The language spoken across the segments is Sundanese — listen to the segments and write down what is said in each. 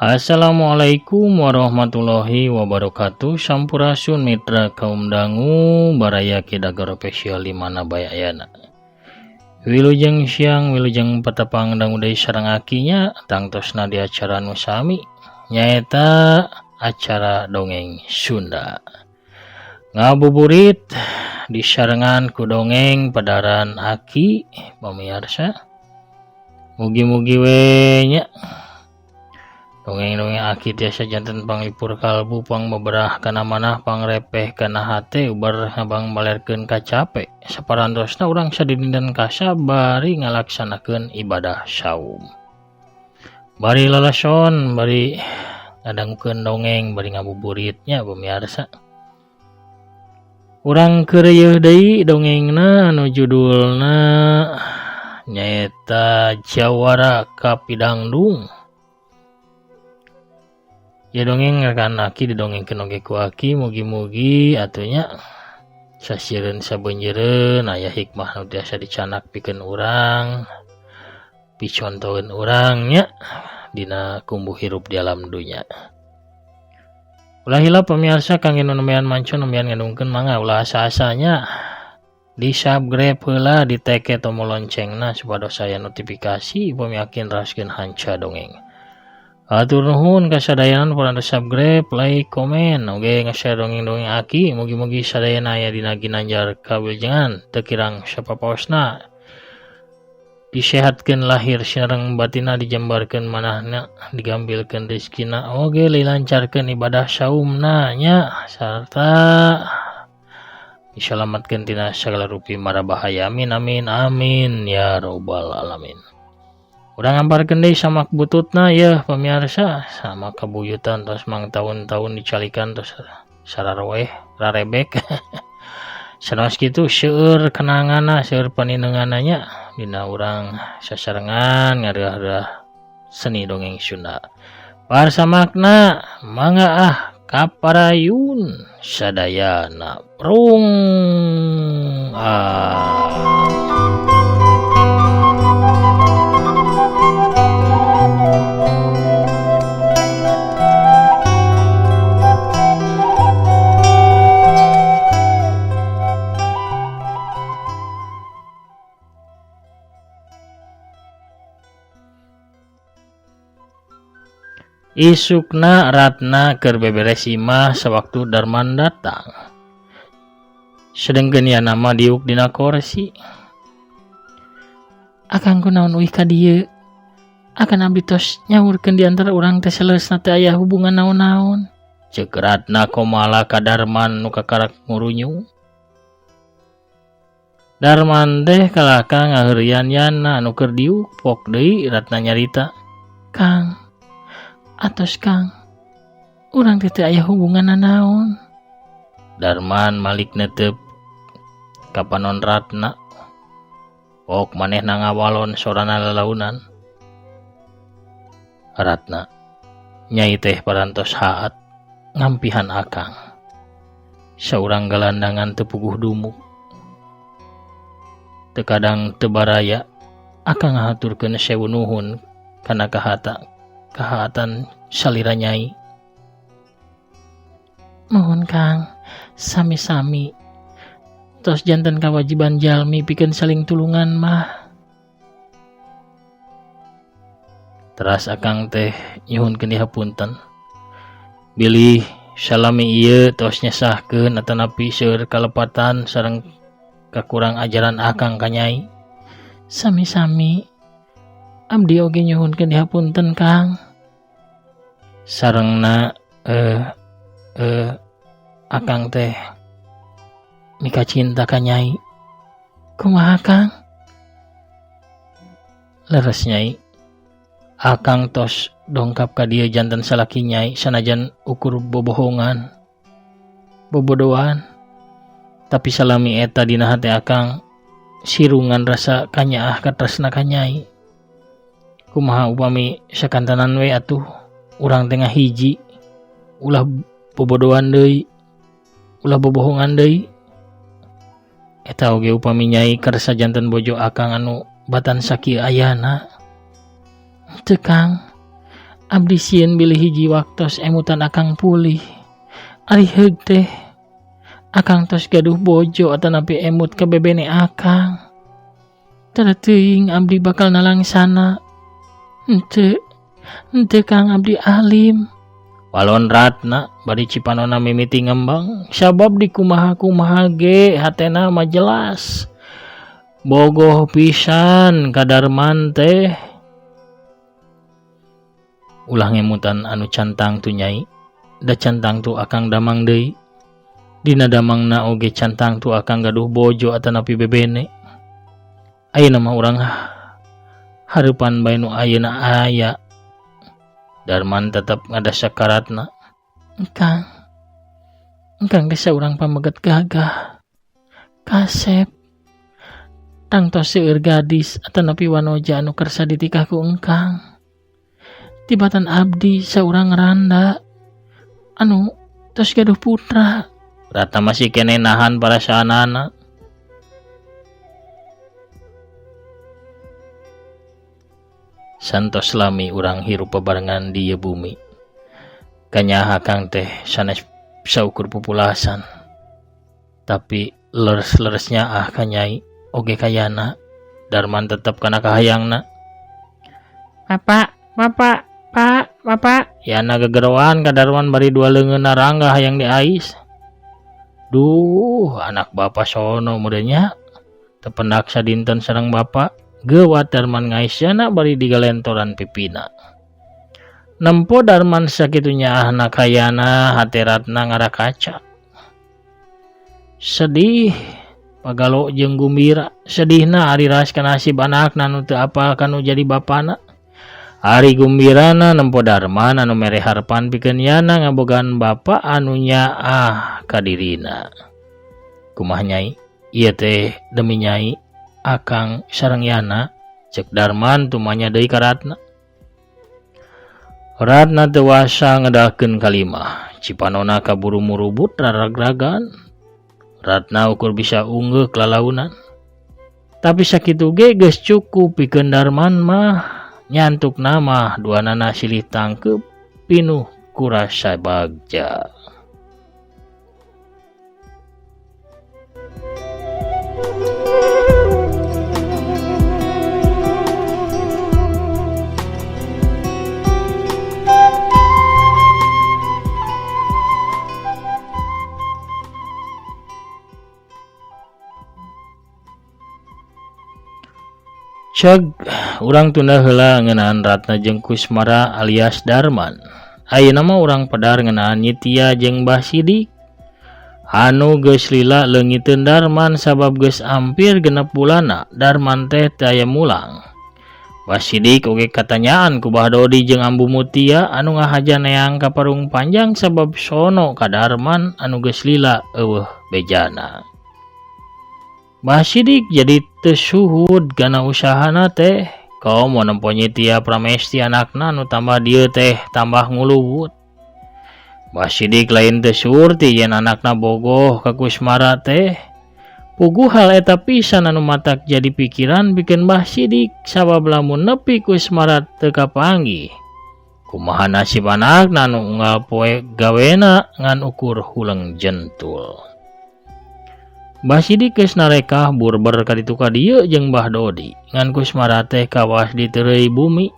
Assalamualaikum warahmatullahi wabarakatuh. Sampurasun mitra kaum dangu baraya Kidagar Official di mana bae ayana. Wilujeng siang, wilujeng patepang dangu deui sareng akinya tangtosna di acara nu sami nyaeta acara dongeng Sunda. Ngabuburit disarengan ku dongeng padaran aki pamiarsa. Mugi-mugi we nya dongeng-dongeng aki tiasa janten panglipur kalbu, pangbeberah kana manah, pangrepeh kana hate, ubar ngabangbalerkeun kacape saparantosna urang sadidinten kasa bari ngalaksanakeun ibadah saum, bari lalason, bari ngadangukeun dongeng, bari ngabuburitnya. Pemirsa, urang keur rieuh deui dongengna anu judulna nyaeta Jawara Kapidangdung. Ya, dongeng rekan aki didongengkeun oge ku aki. Mugi-mugi atuh nya sasieureun sabeunjeureun aya hikmah nu tiasa dicanak pikeun urang, picontoheun urang nya dina kumbu hirup di alam dunya. Ulah hilap pemirsa, kangge nu nembean manco, nembean ngandungkeun, mangga ulah asa-asanya di subscribe heula, diteke tombol loncengna supados aya notifikasi upami aki neraskeun hanca dongeng. Hatur nuhun kasadayana nu subscribe, like, komen, oge nge-share dongeng-dongeng aki. Mugi-mugi sadayana aya dina ginanjar kawilujengan, teu kirang sapapaosna, disehatkeun lahir sareng batinna, dijembarkeun manahna, digambilkeun rezekina, oge dilancarkeun ibadah saumna nya, sarta disalamatkeun tina sagala rupi mara bahaya. Amin amin amin ya robbal alamin. Urang ngamparkeun deui samak bututna yeuh pemirsa, samak kabuyutan tos mang tahun-tahun dicalikan, tos sararoeh rarebek. Sanaos kitu, seueur kenanganna, seueur paninenganna nya dina urang sasarengan ngareuah-reuah seni dongeng Sunda. Parsamakna mangga ah kaparayun sadayana prung ah. Isukna Ratna keur beberes imah sawaktu Darman datang. Sedengkeun Yana mah diuk dina korsi. Akang kunaon uih ka dieu? Akan abdi tos nyaurkeun di antara urang teh saleresna teu aya hubungan naon-naon. Ceuk Ratna komala ka Darman nu kakarak ngurunyung. Darman teh kalahka ngaheureuyan Yana anu keur diuk pok deui Ratna nyarita. Kang, atos Kang, urang teh teu aya hubungan nanaon. Darman malik netep ka panon Ratna. Pok manehna ngawalon sorana lalaunan. Ratna, nyai teh parantos haat ngampihan akang. Saurang gelandangan teu puguh dumuk. Teu kadang teu baraya, akang ngahaturkeun sewu nuhun kana kahaatan salira nyai. Mohon Kang, sami-sami. Tos janten kawajiban jalmi pikeun saling tulungan mah. Teras akang teh nyuhunkeun dihapunten. Bilih salami ieu tos nyesahkeun atanapi seueur kalepatan sareng kakurang ajaran akang ka nyai. Sami-sami. Abdi oge nyuhunkeun dihapunten Kang. Sarengna akang teh mika cinta ka nyai. Kumaha Kang? Leres nyai. Akang tos dongkap ka dieu janten salaki nyai sanajan ukur bobohongan, bobodoan. Tapi salami eta dina hate akang sirungan rasa kanyaah katresna ka nyai. Kumaha upami sakantanan we atuh urang teh ngahiji, ulah bobodoan deui, ulah bobohongan deui. Eta oge upami nyai kersa janten bojo akang anu batan sakieu ayana. Teu Kang, Abdi sieun bilih hiji waktos emutan akang pulih. Ari heug teh akang tos gaduh bojo atanapi emut ka bebene akang. Tara teuing abdi bakal nalangsana. Henteu, henteu Kang abdi alim. Walon Ratna bari cipanona mimiti ngembang sabab di kumaha-kumaha ge hatena mah jelas. Bogoh pisan ka Darman teh. Ulah ngemutan anu can tangtu Nyai, da can tangtu akang damang deui. Dina damangna oge can tangtu akang gaduh bojo atanapi bebene. Ayeuna mah urang hareupan bae nu ayeuna aya. Darman tetep ngadasak ka Ratna. Engkang, engkang teh saurang pameget gagah. Kasep. Tangtos seueur gadis atanapi wanoja anu kersa ditikah ku engkang. Tibatan abdi saurang randa anu tos gaduh putra. Ratna masih keneh nahan perasaanana. Santos lami urang hirup bebarengan di ieu bumi. Kanyaah akang teh sanes saukur pupulasan. Tapi leres-leresnya ah ka Nyai oge ka Yana. Darman tetep kana kahayangna. Bapak, bapak, pak, bapak. Yana gegeroan ka Darman bari dua leungeunna rangga hayang diais. Duh, anak bapak sono meureun nya. Tependak sadinten sareng bapak. Geuwat Darman ngais Yana bari digalentoran pipina. Nempo Darman sakitu nyaahna ka Yana, hate Ratna ngarakaca. Sedih, pagalo jeung gumbira. Sedihna ari ras ka nasib anakna nu teu apal kanu jadi bapana. Ari gumbirana nempo Darman anu mere harepan pikeun Yana ngabogaan bapa anu nyaah ka dirina. Kumaha Nyai? Ieu teh demi Nyai, akang sareng Yana, cek Darman tumanya deui ka Ratna. Ratna teu wasa ngedalkeun kalimah. Cipanona kaburu murubut raragragan. Ratna ukur bisa unggeuh lalaunan. Tapi sakitu ge geus cukup pikeun Darman mah. Nyantukna mah duanana silih tangkeup pinuh ku rasa bagja. Ceg, urang tunda heula ngeunaan Ratna jeung Kusmara alias Darman. Ayeuna mah urang pedar ngeunaan Nyi Tia jeung Mbah Sidik. Anu geus lila leungiteun Darman sabab geus ampir 6 bulanna Darman teh teu aya mulang. Mbah Sidik oge katanyaan ku Bah Dodi jeung Ambu Mutia anu ngahaja neang ka Parung Panjang sabab sono ka Darman anu geus lila eueuh bejana. Mbah Sidik jadi teu suhud kana usahana teh. Komo nempo Nyi Tia Pramesti anakna nu tambah dieu teh tambah nguluwut. Mbah Sidik lain teu surti yen anakna bogoh ka Kusmara teh. Puguh hal eta pisan anu matak jadi pikiran pikeun Mbah Sidik sabab lamun nepi Kusmara teu kapanggih. Kumaha nasib anakna anu unggal poe gawena ngan ukur huleng jentul. Mbah Sidik geus narekah burber ka ditu ka dieu jeung Mbah Dodi ngan Kusmara teh kawas diteureuy bumi.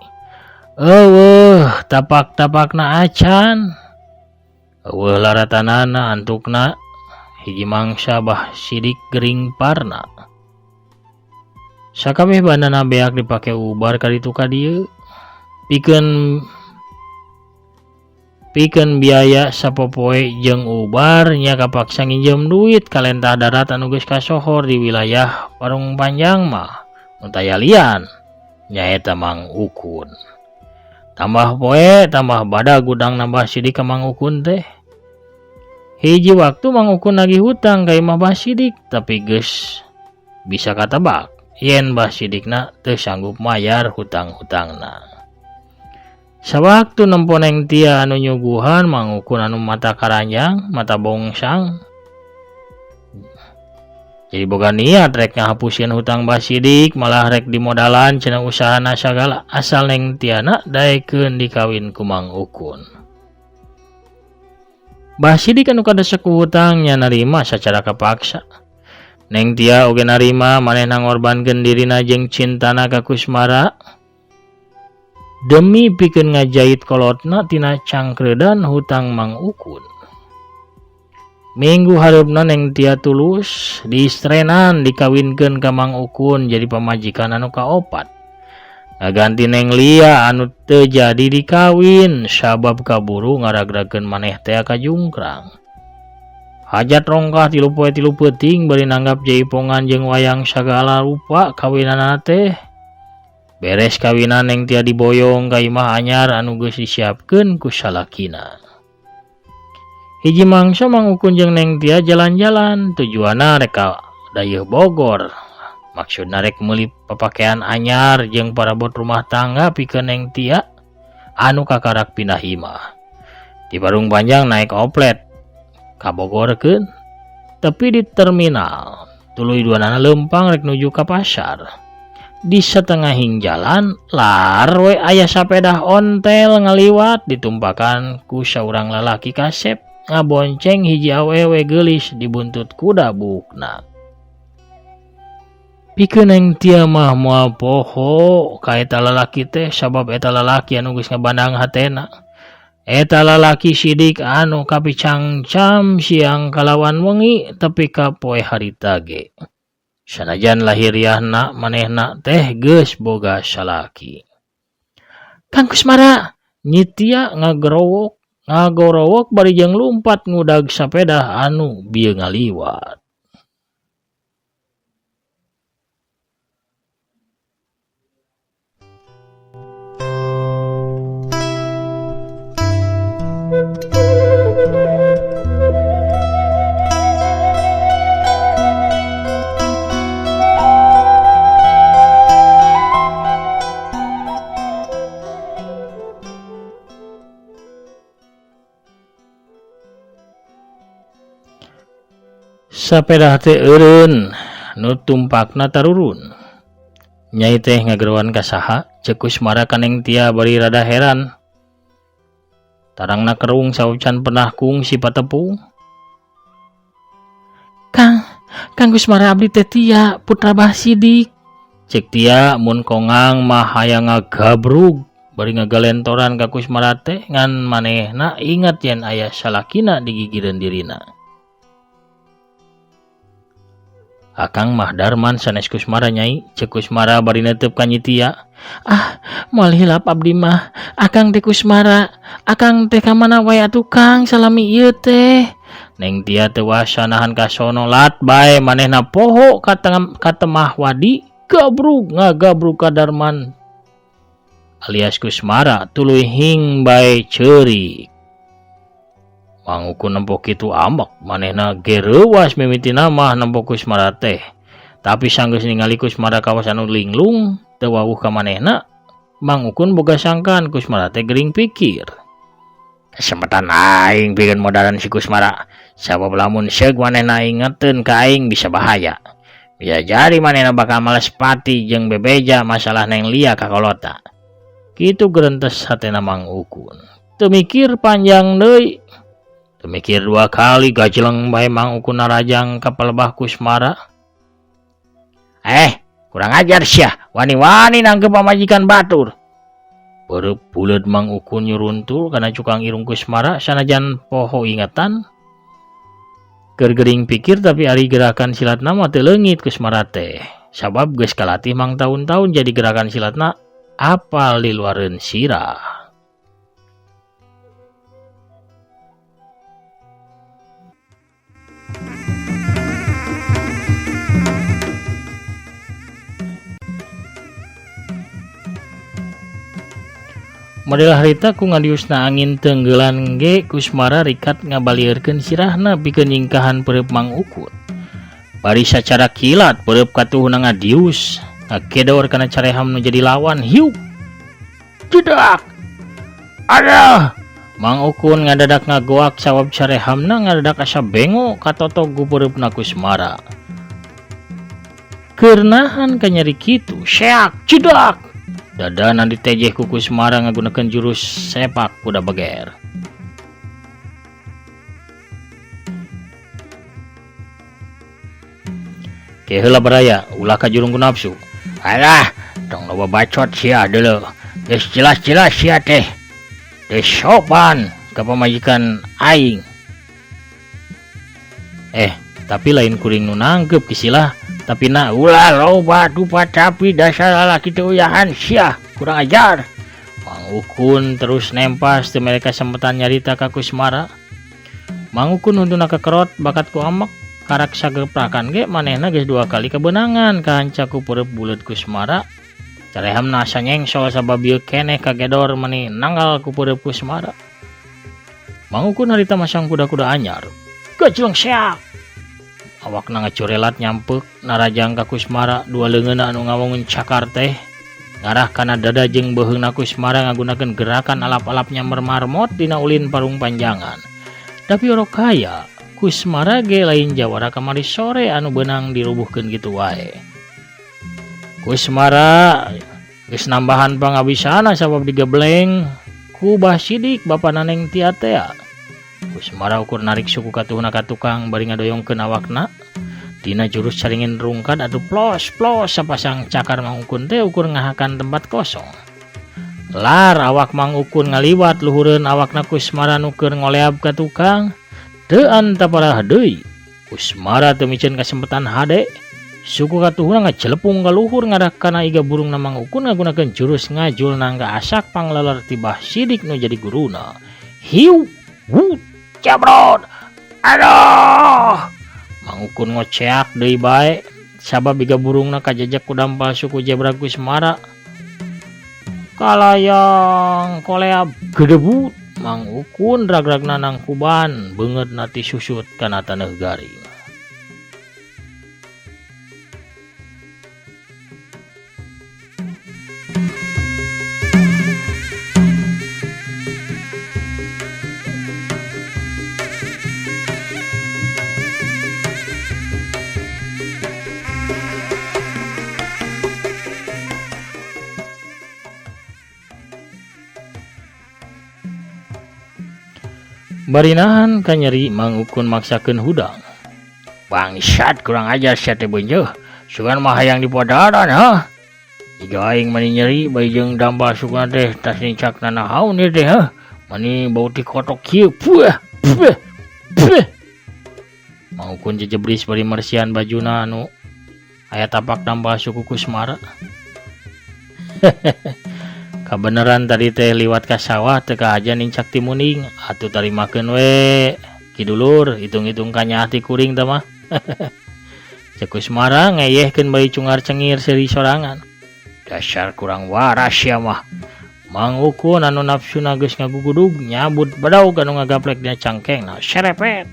Eueuh tapak-tapakna acan. Eueuh laratanana antukna hiji mangsa Bah Sidik gering parna. Sakabeh bandana beak dipake ubar ka ditu ka dieu. Pikeun biaya sapopoe jeung ubar nya kapaksa nginjem duit kalentah darat anu geus kasohor di wilayah Parung Panjang mah nu taya lian nyaeta Mang Ukun. Tambah poe tambah badag gudang nambah Sidik ka Mang Ukun teh. Hiji waktu Mang Ukun nagih hutang ka imah Bah Sidik tapi geus bisa katebak yen Bah Sidikna teu sanggup mayar hutang-hutangna. Sawaktu nempo Neng Tia anu nyuguhan Mang Ukun anu mata karanjang, mata bongsang. Jadi boga niat rek ngahapusin hutang Bah Sidik malah rek dimodalan cenah usahana sagala asal Neng Tiana daekeun dikawin ku Mang Ukun. Bah Sidik anu kadesek ku hutang nya narima sacara kapaksa. Neng Tia oge narima manehna ngorbankeun dirina jeung cintana ka Kusmara demi pikeun ngajait kolotna tina cangkreudan hutang Mang Ukun. Minggu hareupna Neng Tia tulus diistrenan dikawinkeun ka Mang Ukun jadi pamajikan anu kaopat. Ngaganti Neng Lia anu teu jadi dikawin sabab kaburu ngaragrakeun maneh teh ka jungkrang. Hajat rongkah 3 poe 3 peuting bari nanggap jaipongan jeung wayang sagala rupa kawinanana teh. Beres kawinan Neng Tia diboyong ka imah anyar anu geus disiapkeun ku salakina. Hiji mangsa Mang Ukun jeung Neng Tia jalan-jalan tujuanna rek ka dayeuh Bogor. Maksudna rek meuli papakean anyar jeung parabot rumah tangga pikeun Neng Tia anu kakarak pindah imah. Di Parung Panjang naik oplet ka Bogorkeun tepi di terminal tuluy duanana leumpang rek nuju ka pasar. Di setengahing jalan lar we aya sapedah ontel ngaliwat ditumpakan ku saurang lalaki kasep ngabonceng hiji awewe geulis dibuntut kuda buukna. Pikeun Neng Tia mah moal poho ka eta lalaki teh sabab eta lalaki anu geus ngabandang hatena. Eta lalaki Sidik anu kapicangcam siang kalawan wengi tepi ka poe harita ge. Sanajan lahiriahna manehna teh geus boga salaki. Kang Kusmara, Nyi Tia ngagorowok bari jeung lumpat ngudag sapedah anu bieu ngaliwat. Sapedah teh eureun nu tumpakna tarurun. Nyai teh ngageroan ka saha? Ceuk Kusmara ka Neng Tia bari rada heran. Tarangna kerung saucan pernah kungsi patepung. Kang Kusmara abdi teh Tia putra Bah Sidik. Ceuk Tia mun kongang mah hayang ngagabrug bari ngagalentoran ka Kusmara teh ngan manehna ingat yen aya salakina digigireun dirina. Akang mah Darman sanes Kusmara nyai, ceuk Kusmara bari neuteub ka Nyi Tia. Ah, moal hilap abdi mah. Akang teh Kusmara. Akang teh ka mana wae atuh Kang salami ieu teh. Neng Tia teu wasa nahan kasono lat bae manehna poho ka temah wadi gabrug ngagabrug ka Darman alias Kusmara tuluy hing bae ceurik. Mang Ukun nempo kitu ambek manehna gereuwas mimitina mah nempo Kusmara teh. Tapi sanggeus ningali Kusmara kawas anu linglung teu wawuh ka manehna, Mang Ukun boga sangkaan Kusmara teh gering pikir. Kesempatan aing pikeun modalan si Kusmara. Sabab lamun seug manehna ingeteun ka aing bisa bahaya. Bisa jadi manehna bakal males pati jeung bebeja masalah Neng Lia ka kolota. Kitu gerentes hatena Mang Ukun. Teu mikir panjang deui. Mikir dua kali gajleng bae Mang Ukun narajang ka palebah Kusmara. Kurang ajar sia, wani-wani nangkep pamajikan batur. Beureub buleud Mang Ukun nyuruntul kana cukang irung Kusmara sanajan poho ingetan. Keur gering pikir tapi ari gerakan silatna mah teu leungit Kusmara teh. Sabab geus kalatih mang taun-taun jadi gerakan silatna apal di luareun sirah. Model harita ku ngadiusna angin tenggelan ge Kusmara rikat ngabalieurkeun sirahna pikeun nyingkahan peureub Mang Ukun. Bari sacara kilat peureub katuhuna ngadius, ngagedor kana careham nu jadi lawan hiuk. Jedak. Aduh. Mang Ukun ngadadak ngagoak sawab carehamna ngadadak asa bengo katotog ku peureubna Kusmara. Keur nahan kanyeri kitu, seak cedak. Dadana ditejeh ku Kusmara ngagunakeun jurus sepak kuda beger. Ke heula baraya, ulah kajurung ku nafsu. Alah, tong loba bacot sia deuleu. Geus jelas-jelas sia teh. Teu sopan ka pamajikan aing. Tapi lain kuring nu nangkep kisilah, tapi na ulah loba dupa tapi dasar lalaki teu uyahan sia, kurang ajar. Mang Ukun terus nempas teu mereka sempetan nyarita ka Kusmara. Mang Ukun huntuna kekerot bakat ku amek karak sageprakan ge manehna geus 2 kali kebenangan kahanca ku peureub buleud Kusmara. Carehamna asa nyengsol sabab ieu keneh kagedor meni nanggal ku peureub Kusmara. Mang Ukun harita masang kuda-kuda anyar. Gajleng seak. Awakna ngacurelat nyampek narajang ka Kusmara dua leungeunna anu ngawangun cakar teh ngarah kana dada jeung beuheungna Kusmara ngagunakeun gerakan alap-alap nyamber marmot dina ulin parung panjangan. Tapi orok kaya Kusmara ge lain jawara kamari sore anu beunang dirubuhkeun kitu wae. Kusmara geus nambahan pangabisana sabab digebleng ku Bah Sidik bapa Naneng Tia tea. Kusmara ukur narik suku katuhna ka tukang bari ngadoyongkeun awakna. Dina jurus caringin rungkad atuh plos-plos sapasang cakar Mang Ukun teh ukur ngahakan tempat kosong. Lar awak Mang Ukun ngaliwat luhureun awakna Kusmara nu keur ngoleab ka tukang. Teu antaparah deui. Kusmara teu miceun kasempetan hade. Suku katuhna ngacelepung ka luhur ngadak kana iga burungna Mang Ukun ngagunakeun jurus ngajul nangga asak pangleler ti Bah Sidik nu jadi guruna. Hiu, wut, jabrot. Aduh. Mang Ukun ngoceak deui bae sabab iga burungna kajejek ku dampal suku jebra Kusmara. Kalayang koleab gedebut. Mang Ukun rag-ragna nangkuban beungeutna ti susut kana taneuh garing. Barinahan kanyeri Mang Ukun maksakeun hudang. Bangsat kurang ajar sia teh beunjeuh. Sugan mah hayang dipadaran ha. Iga aing mani nyeri bari jeung damba sukuna teh tas nincak nanahaun ieu teh ha. Mani bau ti kotok kieu. Puah, puah, puah. Mang Ukun jejebris bari mersihan bajuna anu aya tapak damba suku Kusmara. Kabeneran tadi teh liwat ka sawah teu kahaja nincak timuning atuh tarimakeun we ki dulur hitung-hitung kanyaah ti kuring teh mah. Cek Kusmara ngeyehkeun bari cungar cengir seuri sorangan. Dasar kurang waras sia mah. Mang Ukun anu nafsuna geus ngagugudug nyabut badaug anu ngagaplek dina cangkengna serepet.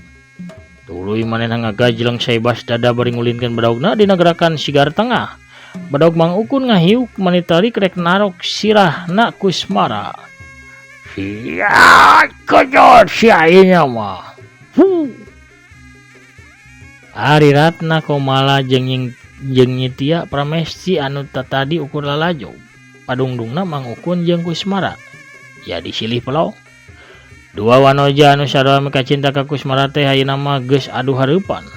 Tuluy manehna ngagajleng saibas dada bari ngulinkeun badaugna dina gerakan sigar tengah. Badaug Mang Ukun ngahiuk manitarik rek narok sirahna Kusmara. Sia kejot sia ieu mah. Hu. Ari Ratna Komala jeung Nyitia Pramesti anu tatadi ukur lalajo. Padungdungna Mang Ukun jeung Kusmara. Ya disilih pelong. Dua wanoja anu sarua mikacinta ka Kusmara teh ayeuna mah geus adu hareupan.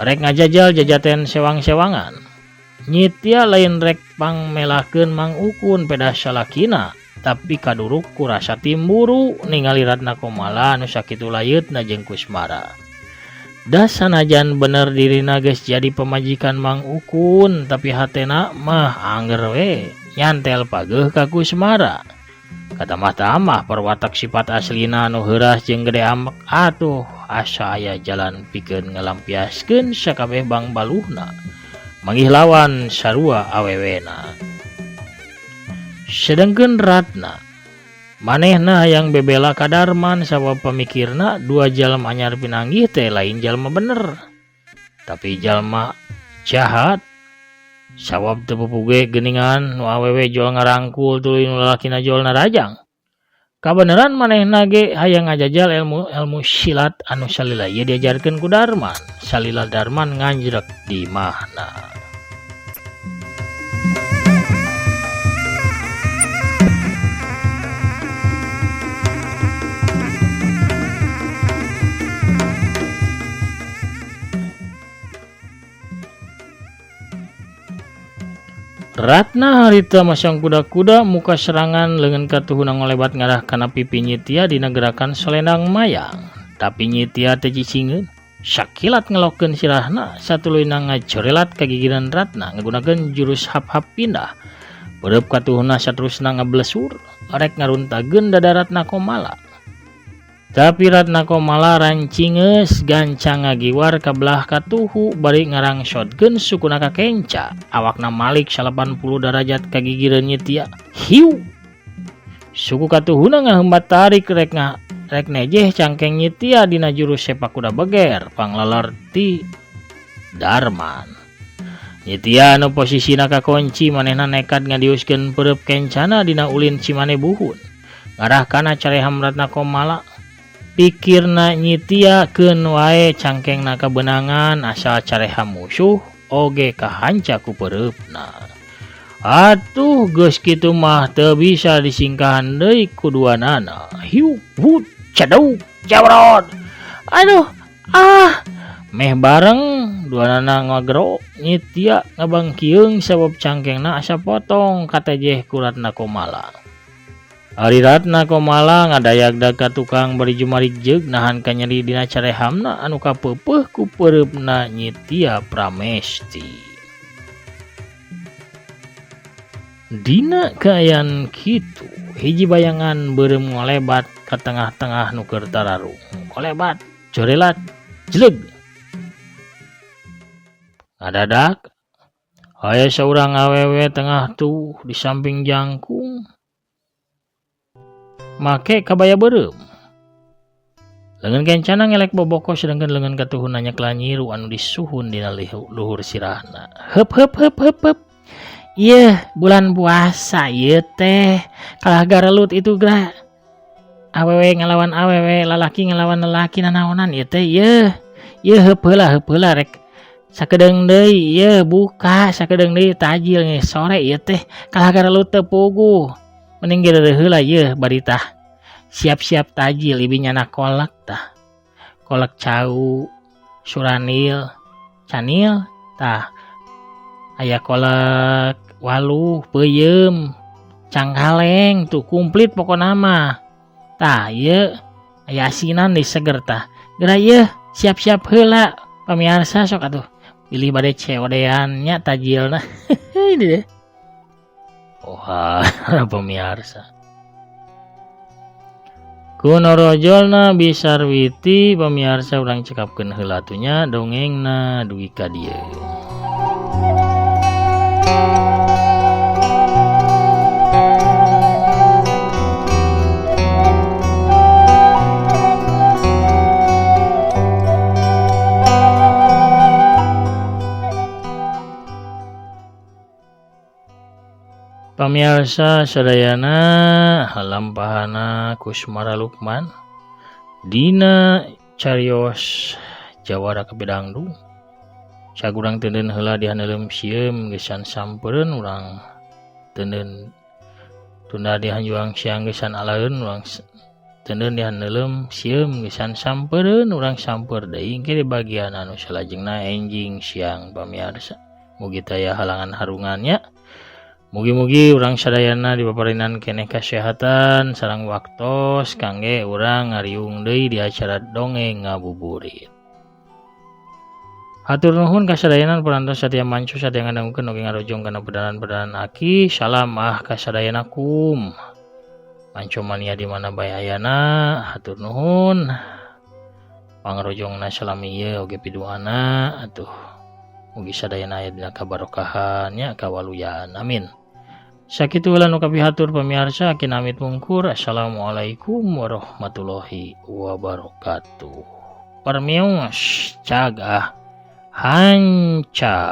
Rek ngajajal jajaten sewang-sewangan. Nyitia lain rek pangmelahkeun Mang Ukun pedah salakina, tapi kaduruk ku rasa timburu ningali Ratna Komala anu sakitu layeutna jeung Kusmara. Da sanajan bener dirina geus jadi pamajikan Mang Ukun, tapi hatena mah angger we nyantel pageuh ka Kusmara. Katamah-tamah perwatak sifat aslina anu heuras jeung gede ambek atuh asa aya jalan pikeun ngalampiaskeun sakabeh bangbaluhna. Manggih lawan sarua awewena. Sedengkeun Ratna manehna hayang bebela ka Darman sabab pamikirna dua jalma anyar pinanggih teh lain jalma bener tapi jalma jahat. Sabab teu pupuge geuningan nu awewe jual ngarangkul tuluy nu lalakina jual narajang. Kabeneran manehna ge hayang ngajajal ilmu silat anu salila ieu diajarkeun ku Darman. Salila Darman nganjrek di mahna. Ratna harita masang kuda-kuda muka serangan leungeun katuhuna ngolebat ngarah kana pipi Nyi Tia dina gerakan selendang mayang. Tapi Nyi Tia teu cicingeun. Sakilat ngelokeun sirahna satuluyna ngajorelat ka gigireun Ratna ngagunakeun jurus hap-hap pindah. Beureub katuhuna saterusna ngablesur rek ngaruntageun dada Ratna Komala. Tapi Ratna Komala rancingeus gancang ngagiwar ka belah katuhu bari ngarangsotkeun sukuna ka kenca. Awakna malik 80 darajat ka gigireun Nyi Tia. Hiu! Suku katuhuna ngahembat tarik rek nejeh cangkeng Nyi Tia dina jurus sepak kuda beger panglalar ti Darman. Nyi Tia anu posisina kakunci manehna nekat ngadiuskeun peureub kencana dina ulin cimane buhun. Ngarah kana careham Ratna Komala. Pikirna Nyi Tia keun wae cangkengna kabeunangan asal careham musuh oge kahanca ku peureupna. Atuh geus kitu mah teu bisa disingkahan deui ku duanana. Hiu hut cadau jawrot. Aduh ah meh bareng duanana ngagero Nyi Tia ngabangkieung sabab cangkengna asa potong katejeh ku Ratna Komala. Ari Ratna Komala ngadayagdag ka tukang bari jumarik jeug nahan kanyeri dina carehamna anu kapeupeuh ku peureupna Nyi Tia Pramesti. Dina kaayaan kitu hiji bayangan beureum ngolebat ka tengah-tengah nu keur tararung. Ngolebat, jorelat, jleg. Ngadadak aya saurang awewe tengah tuh di samping jangkung make kabaya beureum. Leungeun kencana ngelek boboko sedangkan leungeun katuhuna nyekla nyiru anu disuhun dina luhur sirahna. Heup heup heup heup heup. Yeuh, bulan puasa ieu teh. Kalah garelut itu gra. Awewe ngalawan awewe, lalaki ngalawan lalaki nanaonan ieu teh yeuh. Yeuh heup heula rek sakedeung deui yeuh buka sakedeung deui tajil geus sore ieu teh. Kalah garelut teu puguh. Mending geureuh heula yeuh bari tah. Siap-siap tajil ibi nyana kolak tah. Kolak cau, suranil, canil tah. Aya kolak waluh, peuyeum, cangkaleng tuh komplit pokona mah. Tah ieu aya asinan deui seger tah. Geura yeuh siap-siap heula pamiarsa sok atuh. Bilih bade ceodean nya tajilna. Ini deh. Oh, pamiarsa. Kunorojolna bisarwiti pamiarsa urang cekapkeun heula atuh nya dongengna dugi ka dieu. Pamiarsa sadayana halampahana Kusmara Lukman dina carios jawara kapidangdung. Sagurang teuneun heula dihaneuleum sieum geusan sampereun urang teuneun tunda dihanjuang siang geusan alaeun urang teuneun dihaneuleum sieum geusan sampereun urang samper deui engke di bagian anu salajengna enjing siang pamiarsa. Mugi taya halangan harungannya. Mugi-mugi urang sadayana dipaparinan keneh kasehatan sareng waktos kangge urang ngariung deui di acara dongeng ngabuburit. Hatur nuhun ka sadayana parantos satia mancu satia ngadangukeun oge ngarojong kana pedaran-pedaran aki. Salam ah ka sadayana kum. Manco mania di mana bae ayana, hatur nuhun. Pangrojongna salami ieu oge piduana atuh. Mugi sadayana aya dina kabarokahan nya kawaluyaan. Amin. Sakitu heula nu kapihatur pamiarsa akin amit mungkur. Assalamualaikum warahmatullahi wabarakatuh. Permios cagah hanca.